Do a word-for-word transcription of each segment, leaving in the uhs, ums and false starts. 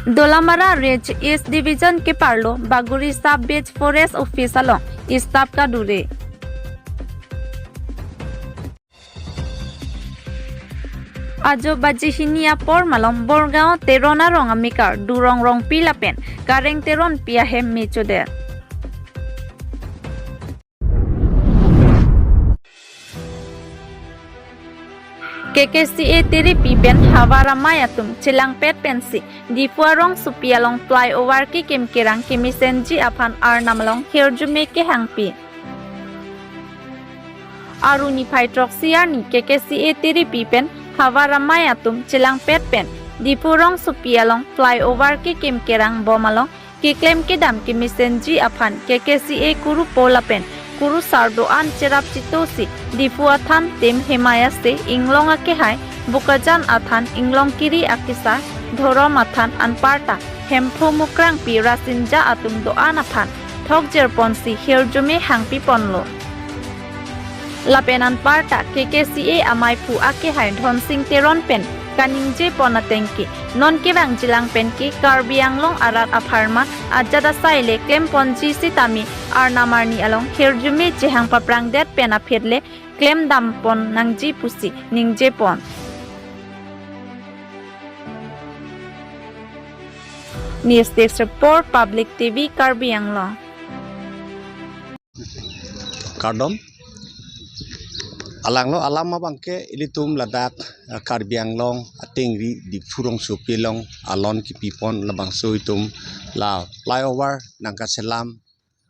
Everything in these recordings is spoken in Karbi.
Dolamara Range East Division keparlo Bagori Sub Beat Forest Office along staff kadure. Ajo baji hini apor malom Borgaon Teron arong amekar Durong Rongpi lapen Kareng Teronpi ahem mechodet. K K C A Tiripi pen Havar Amei atum chelangpet pensi Diphu arongsopi along flyover kekim kerang kemesenji aphan Arnam along hirjume kehangpi. Aru niphai throksi arni K K C A Tiripi pen Havar Amei atum chelangpet pen Diphu arongsopi along flyover kekim kerang bom along keklem kedam kemesenji aphan K K C A kurupo lapen kurusar do-an cherap chitosi Diphu athan tim Hemai Ase, Inglong akehai Bokajan athan, Inglong kiri akesar Dhorom athan anparta Hemphu Mukrangpi Rasinja atum do-an aphan thokjir ponsi hirjume hangpi ponlo. Lapen anparta K K C A amaiphu akehai Dhonsing Teron pen kaningje pon atengke, non kevangjilang penke Karbi Anglong arat apharman ajat asai le klem ponji sitame Arnam arni along hirjume chehang paprangdet pen aphi le klem dam pon nangji pusi ningje pon. News Desk Report, Public T V, Karbi Anglong. Kardom. Alanglo alam abangke ilitum ladak, eh, Karbi Anglong atengri Diphu arongsopi along alon kipipon labangso itum la flyover nangkachelam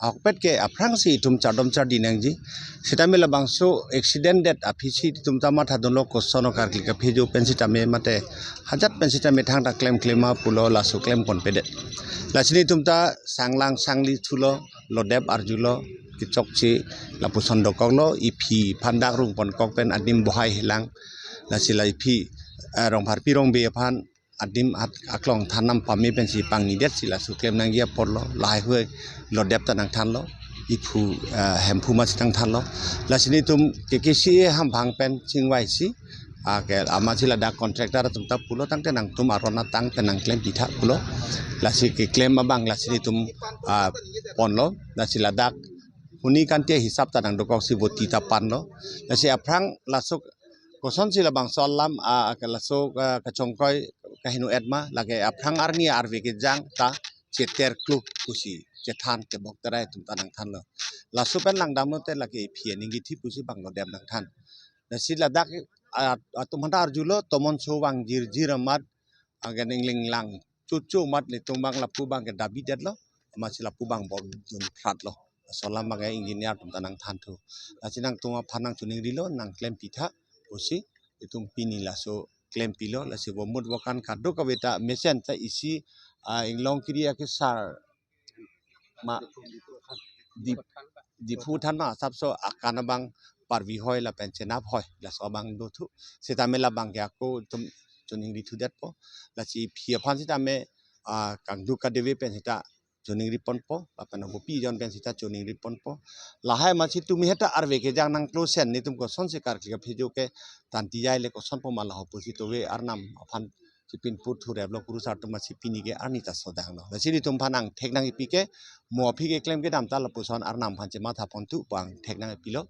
ahokpet ke aphrangsi itum chardom chardi nangji. Sitame labangso accident det aphisi itum ta mathadunlo, koson karkli kaphejo pen sitame mate hajat pen sitame thangta klem klema pulo, laso klem ponpedet. Lasi nelitum ta sanglang sangli thulo, lodep arjulo, kechokche lapuson dokoklo, iphi phandak rung ponkok pen adim bohai helang. Lasi la iphi, eh, Rongpharpi Rongbe aphan adim at aklong than nam pame pensi pangnidetsi laso klem nangji aporlo, lahai hui lodep ta nangthanlo, iphu, eh, Hemphu masi nangthanlo. Lasi nelitum K K C A hamphang pen chingvaisi, ah, ke amatsi ladak contractor atum ta pulo tangte nangtum aron atang pen nangklem pitha pulo. Lasi keklem abang lasi nelitum, ah, ponlo. Lasi ladak huni kanti hisap ta nangdokoksi voti ta panlo. Lasi aphrang laso kosonsi labangso alam, ah, ke laso, ah, kachongkoi kaheno etma, lake aphrang arni arve kejang ta cheter kluk pusi chethan kebok terai atum ta nangthanlo. Laso pen langdamlote lake iphi aninggithi pusi bang lodep nangthan. Lasi ladak, ah, atum aphanta arjulo, tomon so vang jirjir amat, ah, ke ningling lang chuchu amat nelitum bang lapu bangke dabi detlo, amatsi lapu bang bom dun phratlo. Laso alam bangke engineer atum ta nangthanthu. Lasi nangtum aphan nangchiningrilo, nangklem pitha pusi itum pini laso klempilo. Lasi bomut bokan kadokave ta mesen ta isi, ah, Inglong kiri akesar ma Dip-, Diphu than ma asapso akan abang Parvi hoi lapen Chenab hoi, laso abang dothu. Sitame labangke ako itum chiningri thudetpo. Lasi iphi aphan sitame, ah, kangduk kadeve pen sita chiningri ponpo, lapen abopi jon pen sita chiningri ponpo. Lahai masi tumi heta arve kejang nangklosen nelitum kosonsi karkli kaphejo ke tantijai le kosonpo ma laho pusi tove Arnam aphan chipin pur thureplo, kurusar atum masi pini ke arni ta sodanglo. Lasi nelitum aphan angthek nangkipi ke mo aphi keklem kedam ta lapuson Arnam aphan chematha ponthu pu angthek nangkipilo.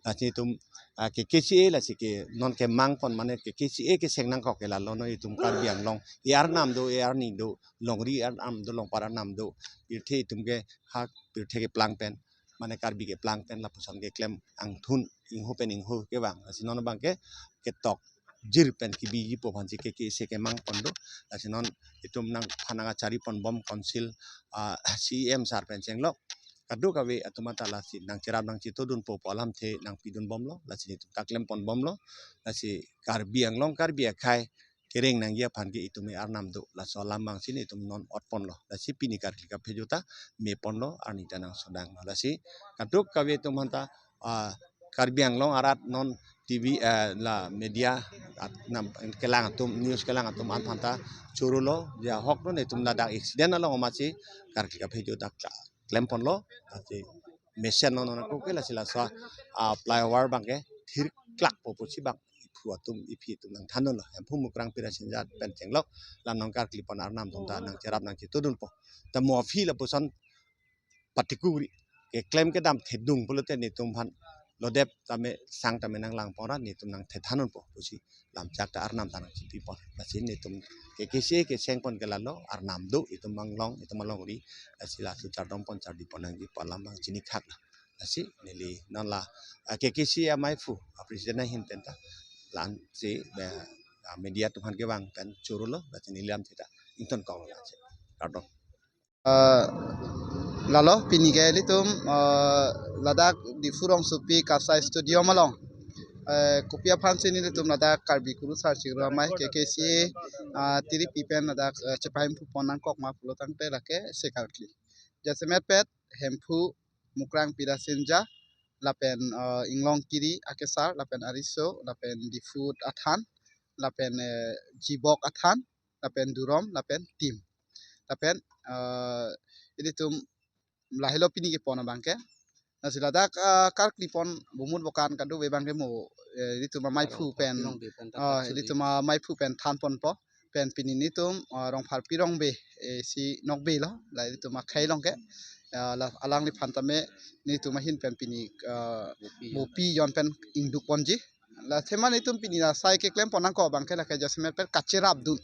Lasi nelitum, ah, K K C A lasi ke non kemang pon mane K K C A keseng nangkok ke lalo, non itum Karbi Anglong e-Arnam do, e-Arni do, longri Arnam do, longpar Arnam do, pirthe itum ke ha pirthe keplang pen, mane Karbi keplang pen lapuson keklem angthun ingho pen ingho kevang. Lasi non bangke ketok jir pen kebiji po aphansi K K C A kemang pon do. Lasi non itum nangphan nangkachari ponbom council, ah, C E M sir pen chenglok kadokave atum ata lasi nangcherap nangchitodunpo pu alamthe nangpidunbomlo. Lasi nelitum ta klem ponbomlo. Lasi Karbi Anglong Karbi akhei kereng nangji aphan ke itum e-Arnam do, laso alam bangsi nelitum non ot ponlo. Lasi pini karkli kaphejo ta me ponlo, arni ta nangsodanglo. Lasi kadokave atum aphanta, ah, Karbi Anglong arat non T V, eh, la media at-, nam kelang atum, news kelang atum an aphanta chorolo, je ahok non itum ladak accident along masi karkli kaphejo ta kla-, klem ponlo. Lasi mesen non non ako ke lasi laso, ah, flyover bangke thir klak po pusi bang iphu tu atum iphi atum nangthandunlo. Hemphu Mukrang Pirasinja pen chenglok lam nangkarkli pon arnam atum ta nangcherap nangchetudunpo. Ta mo aphi lapuson patikuri keklem kedam thedung pulote netum aphan lodep tame sang tame nanglang pon ra netum nangthethandunpo pusi lamchak ta arnam ta nangchipipon. Lasi netum K K C A keseng pon ke lalo, arnam do, itum anglong, itum alongri, lasi laso chardom pon chardi pon nangji pu alam abang chini khak la. Lasi neli non la, ah, K K C A amaiphu, ah, president ahin pen ta la-ansi, eh, ah, media atum aphan kevang pen chorolo, lasi neli lamthe ta ingtonkoklo lasi. Kardom. Ah, lalo pini ke ilitum, ah, ladak Diphu rongsopi Kasai Stadium along, eh, kopi aphansi nelitum ladak Karbi Kurusar Chikru Amei K K C A, ah, tiripi pen ladak, eh, chepahemphu pon nangkok ma pulo tangte lake sekarkli. Jasemet pet Hemphu Mukrang Pirasinja lapen, eh, Inglong Kiri akesar lapen ariso lapen Diphu athan lapen, eh, Jibok athan lapen Durom lapen Tim. Lapen, eh, ilitum lahelo pini kepon abang ke. Lasi ladak, eh, karkli pon bumut bokan kado-ve abang ke mo, eh, ilitum amaiphu pen, Rongpharpi Rongbe pen ta ah, kachuri. Ilitum amaiphu pen than ponpo. Pen pini netum, ah, Rongpharpi Rongbe, eh, si nokbe lo, la ilitum akhei along ke. Ah, la alangliphan tame netum ahin pen pini, ah, Mopi. Mopi jon pen ingduk ponji. La thema netum pini la sai keklem pon nangkok abang ke lake jasemet pen kacherapdun.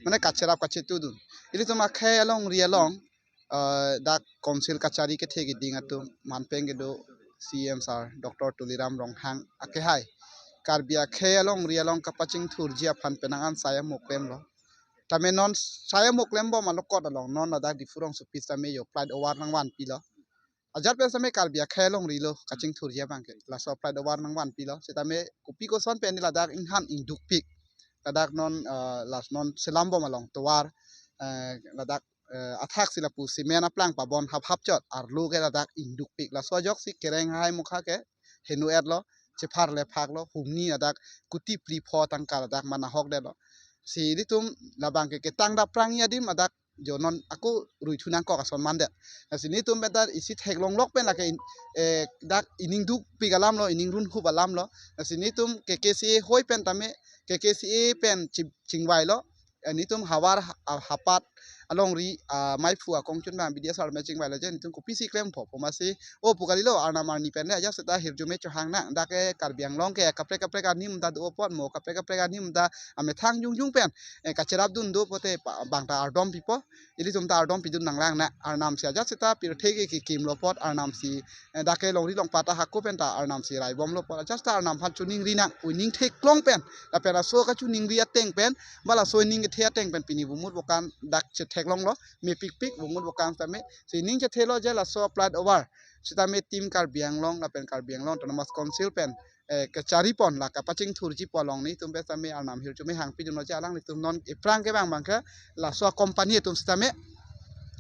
Mane kacherap kachetudun. Ilitum akhei alongri along, ah, dak council kachari kethe keding atum, manpeng kedo C M sir, Doctor Tuliram Ronghang akehai. Karbi akhei alongri along kapachingthurji aphan penang an sai amoklemlo. Tame non sai amoklembom alokot along non ladak Diphu rongsopi tame yo flight over nangvanpilo. Ajat pen tame Karbi akhei alongri lo kachingthurji abang ke. Laso flight over nangvanpilo. Setame kopi koson pen ladak inghan ingdukpik. Ladak non, eh, las non selambom along tovar, eh, ladak, eh, athaksi lapu cement aplang pabon haphap chot arlo ke ladak ingdukpik. Laso ajoksi kereng hai mukha ke henu-etlo, chepharle phaklo, humni ladak kuti phli pho tangka ladak manahokdetlo. Si ilitum labang ke ketang dapprangji adim ladak jo non ako ruithu nangkok ason mandet. Lasi netum pen ta isi theklonglok pen lake in-, eh, dak ining dukpik alamlo, ining runhup alamlo. Lasi netum K K C A hoi pen tame, K K C A pen ching-, chingvailo. Eh, netum havar ha-, ah, hapat alongri, ah, maiphu akongchun abang B D S R me chingvailo je netum kopisi klempo pu masi, o pu kalilo, arnam arni pen le ajat seta hirjume chohang nang, dak ke Karbi Anglong ke kaprek kaprek anim ta do apot mo, kaprek kaprek anim ta amethang jongjong pen, eh, kacherapdun do pote pa-, bang ta ardom pipo, ilitum ta ardom pidun nanglang nang, arnam si ajat seta pirthe ke kekimlo apot, arnam si, eh, dak ke longri longpat ta hako pen ta arnam si raibomlo apot, ajat seta arnam aphan choningri nang, uning theklong pen, lapen laso kachoningri ateng pen, ba laso ining kethe ateng pen pini bumut bokan dak chetheklonglo, mepikpik bumut bokan tame, si ining chethelo je laso flight over. Sitame Team Karbi Anglong lapen Karbi Anglong Autonomous Council pen, eh, kachari pon la kapachingthurji pu along netum pen tame arnam hirjume hangpidunlo je alanglitum non ephrang kevang abang ke laso company atum sitame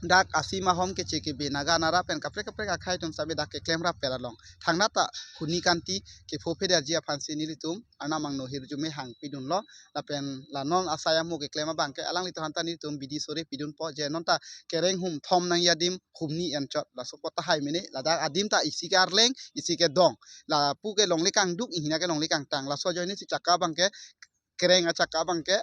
dak Asima Home keche kebe Naga Nara pen kaprek kaprek akhei atum sitame dak keklem rapper along thangnat ta huni kanti kepho phederji aphansi nelitum arnam angno hirjume hangpidunlo. Lapen la non asai amo keklem abang ke alanglitum aphan ta nelitum bidi sore pidunpo je non ta kereng hum thom nangji adim humni enchot laso apot tahai mene ladak adim ta isi ke arleng isi ke dong, lapu ke longle kangduk, ihina ke longle kangtang, laso ajoine si chakka abang ke kereng achakka abang ke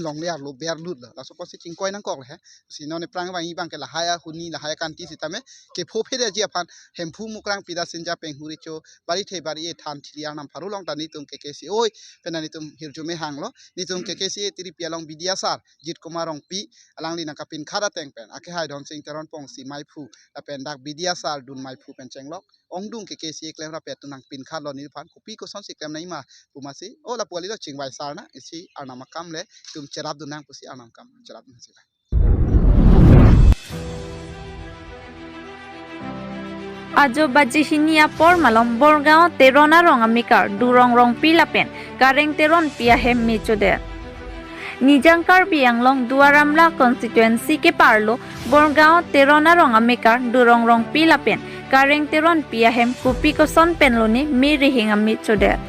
longle arlo berlut lo, laso apotsi chingkoi nangkok le he. Si non ephrang abang abang ke lahai ahuni lahai akanti sitame kepho phederji aphan Hemphu Mukrang Pirasinja penghuri cho bari the bari e than thili arnam pharo long ta netum K K C A hoi pen ta netum hirjume hanglo, netum K K C A tiripi along B D S R Jit Kumar Rongpi alangli nangkapinkhat ateng pen akehai Dhonsing Teron Pongsi maiphu lapen dak B D S R dun maiphu pen chenglok ongdung K K C A klem rapper atum nangpinkhatlo neliphan kopi kosonsi klem nangji ma pu masi, o lapu kalilo chingvai sar nang, isi arnam akam le itum cherapdun nang pusi arnam akam cherapdun si. Ajo baji hini apor malom Borgaon Teron arong amekar Durong Rongpi lapen Kareng Teronpi ahem me chodet. Nijang Karbi Anglong Duar Amla constituency keparlo Borgaon Teron arong amekar Durong Rongpi lapen Kareng Teronpi ahem kopi koson pen lone me rihing ame chodet.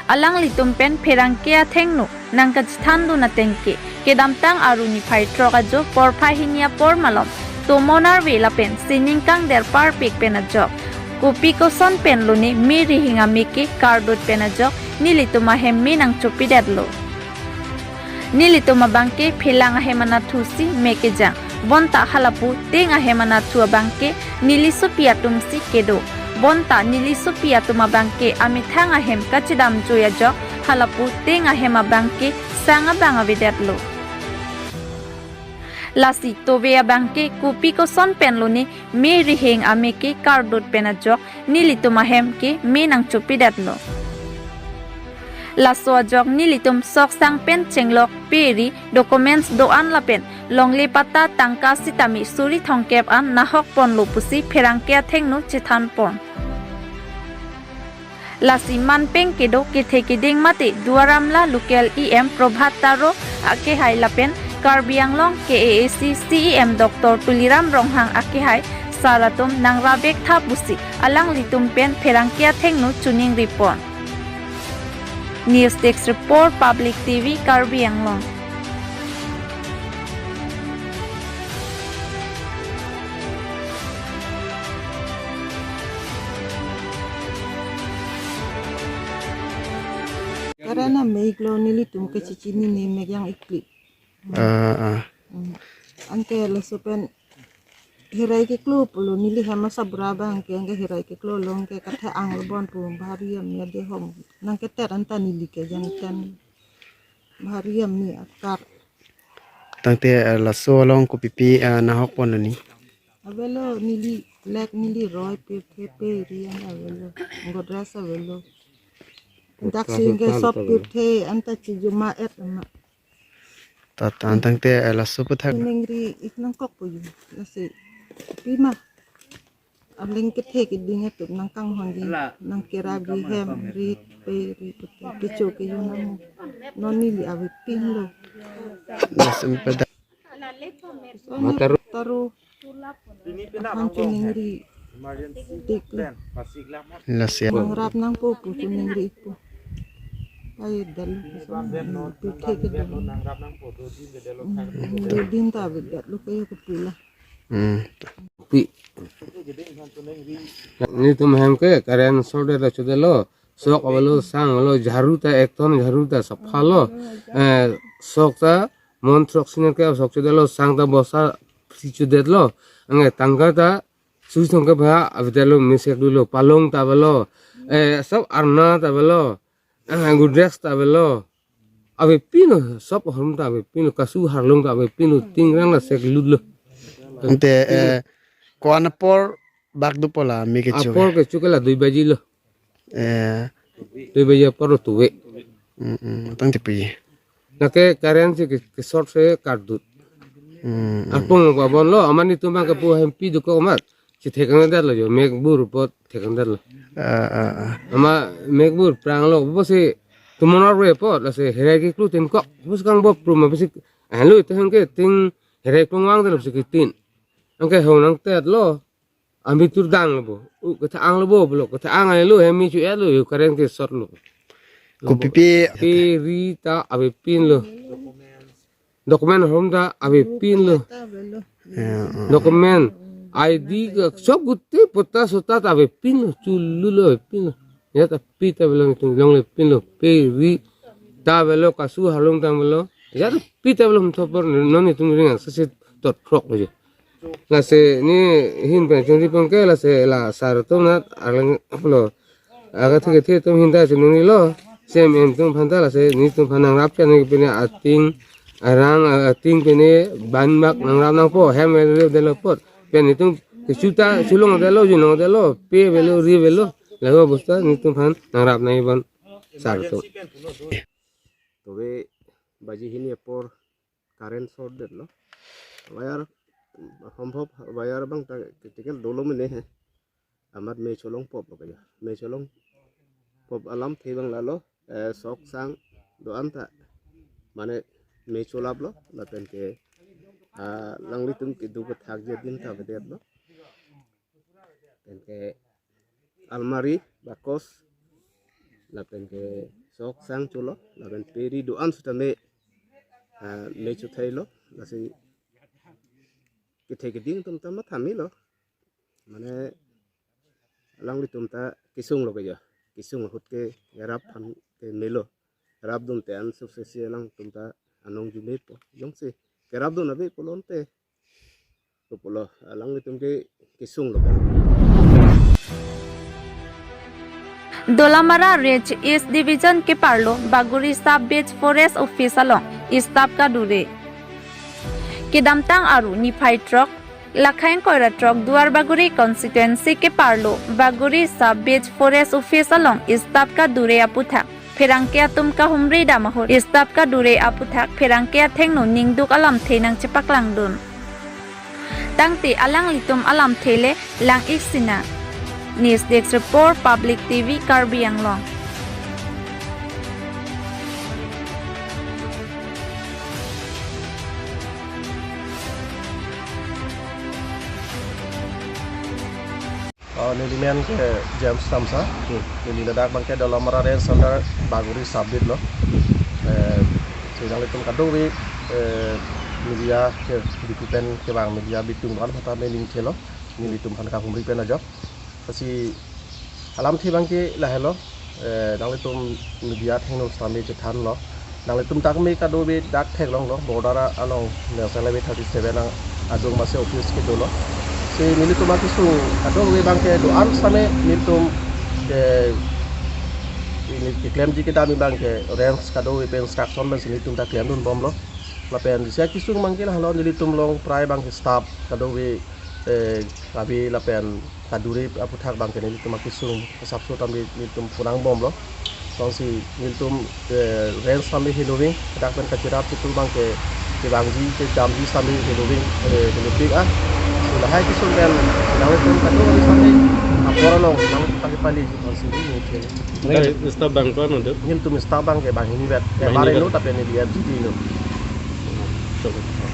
Alanglitum pen pherangke athengno nangkachethandun ateng ke kedamtang Aru niphai throk ajo porphai hini apor malom tomon arve lapen sining kangder parpik pen ajok kopi koson pen lone me rihing ame ke kardot pen ajok nelitum ahem me nangchopidetlo. Nelitum abangke phelang ahem anatthu si me kejang. Bonta halapu teng ahem anatthu abangke neli sopi atum si kedo. Bonta neli sopi atum abangke amethang ahem kachedamjoi ajok halapu teng ahem abangke sang abang avedetlo. Lasi tove abangke kopi koson pen lone me riheng ame ke kardut pen ajok nelitum ahem ke me nangchopidetlo. Laso ajok nelitum sok sang pen chenglok pe ri documents do-an lapen longle patta tangka sitame suri thomkep an nahok ponlo pusi pherangke athengno chethan pon. Lasi manpeng kedo kethe keding mate Duar Amla local E M Prabhat Taro akehai lapen Karbi Anglong K A A C C E M Doctor Tuliram Ronghang akehai sar atum nangrap-ik tha pusi alanglitum pen pherangke athengno choningri pon. News Desk Report, Public T V, Karbi Anglong. Karena mek lo nelitum kechinine mek yang ikli. Ah, ah. Hmm. Anke laso pen herai keklo pulo neli hem asabra abangke anke herai keklo lo anke kathe-ang lo bon pu bhari amya de hom. Nangketet anta neli ke jangten bhari amya akar. Tangte, eh, laso along kopipi, eh, nahok pon lo ni? Avelo neli lek neli roi pirthe pe ri an avelo. Godrej avelo. Dak si ke sop pirthe anta chijuma et ama. Tatan tangte, eh, laso aputhak. Ningri ik nangkok po yu. Lasi pima. Aling kethe keding atum nangkanghon ji. Nangkera bi hem rit pe rit pe kecho ke yu nang. Non neli avepin lo. Laso pada. Mataru. Taru. Aphan choningri. Tik lo. Laso ya. Nangrap nangpo pu choningri pu. Ai dal. Pirthe keding. Dodin ta avedet lo ke yu kepula. Hmm. Pi. Nelitum hem ke current short det lo chodetlo. Sok avelo, sang avelo, jharu ta ek ton jharu ta sapha lo. Eh, sok ta mon throksi nangke sok chodetlo, sang ta bosta phli chodetlo. Anke tangka ta suri thomkep ha avedetlo, mesek dolo, palong ta avelo. Eh, sop arna ta avelo. Ah, Godrej ta avelo. Avepin lo, sop ahormu ta avepin lo, kasu harlong ta avepin lo, tingrang ta sek lut lo. Ante, eh, ko-an apor bak dopo la me kecho? Apor kecho ke la dui baji lo. Eh. Dui baji apor lo tove. Hmm, hmm, tangte pi. Lake current si ke, ke short si kardut. Hmm, hmm. Apong lo babon lo, amat nelitum abangke pu hempi dokok amat. Chethek nangdetlo jo, mekbur apot thek nangdetlo. Ah, ah, ah. Ama mekbur prang lo, pusi tomon arve apot, lasi herai keklo tin kok, pusi kang bop prum, pusi, ah, lo ite hengke ting herai klong vangdetlo pusi ketin. Anke hong nangtetlo, ambi tur dang lo bo, u, kethe-ang lo bo, pulo, kethe-ang lo, hem me chu-et lo, yo current ke short lo. Kopipi. Pe ri ta avepin lo. Document ahormu ta avepin lo. Ya, ah. Document, I D ke sop gute patta sota ta avepin lo, chulu lo avepin lo. Ya ta pi ta avelo nelitum longle pin lo, pe ri ta avelo, kasu harlong ta avelo. Ya ta pi ta avelo, thopor non nelitum ring sese tot phrok lo je. Lasi ne hin pen choningri pon ke lasi la sar atum nat arleng aplo. Aga thik thik atum hin ta choningri lo. Sem em atum aphan ta lasi nelitum aphan nangrap chan ne pine ating arang, ah, ating pine ban bak nangrap nangpo, hem avelo delo apot. Pen nelitum kechu ta cholong delo, junong delo, pe avelo, ri avelo. Laso bosta nelitum aphan nangrap nangji pon sar atum. Tove baji hini apor current short detlo. Wire, hombhop wire abang ta critical dolo mene he. Amat me cholong pop lo kaya. Me cholong pop alamthe abang lalo, eh, sok sang do-an ta. Mane me cholap lo, lapen ke, ah, alanglitum kedo kethak je din ta avedet lo. Lapen ke almari, bakos, lapen ke sok sang cholo, lapen pe ri do-an sitame, ah, me chothai lo, lasi kethe keding atum ta matha me lo. Mane alanglitum ta kesung lo kaya, kesung ahut ke yarap aphan te melo. Rapdun te an sukses si alangtum ta anong jumepo. Jongsi kerapdun ave pulote, to pulo alanglitum ke kesung lo. Dolamara Range East Division keparlo Bagori Sub Beach Forest Office along stop kadure. Kedamtang Aru niphai throk, lakhai ingkoi ra throk Duar Bagori constituency keparlo Bagori Sub Beach Forest Office along stop kadure aputhak pherangke atum kahumri dam ahut stop kadure aputhak pherangke athengno ningduk alamthe nangchepaklangdun. Tangte alanglitum alamthe le lang-ik sinang. News Desk Report, Public T V, Karbi Anglong. Oh, neli men ke James Tamsa. Hmm. Neli ladak abang ke Dolamara Range under Bagori Sub Beat lo. Eh, si nanglitum kadokave, eh, media ke bitu pen kevang media bitung an hata mening chelo. Nelitum aphan kahumri pen ajok. Lasi alamthe abang ke lahelo. Eh, nanglitum media athengno sitame chethanlo. Nanglitum dak me kadokave dak theklonglo, border along National Highway thirty-seven ang adung masi office kedolo. Si nelitum akesung kadokave abang ke do-an sitame nelitum, eh, ini keklemji kedam abang ke range kadokave pen instruction pen si nelitum ta klemdun bomlo. Lapen si akesung abang ke lahelo, nelitum along prai abang ke staff kadokave, eh, ave lapen kadure aputhak abang ke nelitum akesung asapso tame nelitum phonang bomlo. Jongsi nelitum, eh, range tame heloving, dak pen kachirap chitu abang ke kevangji kedamji tame heloving, eh, helopik ah. Si lahai kesung pen nanglitum kado tame apor along nangpali pali, jongsi nelitum. Nang staff abang ko-an do? Nelitum staff abang ke banghini vet. Banghini vet. Mare lo tapi neli F G T lo. Coba.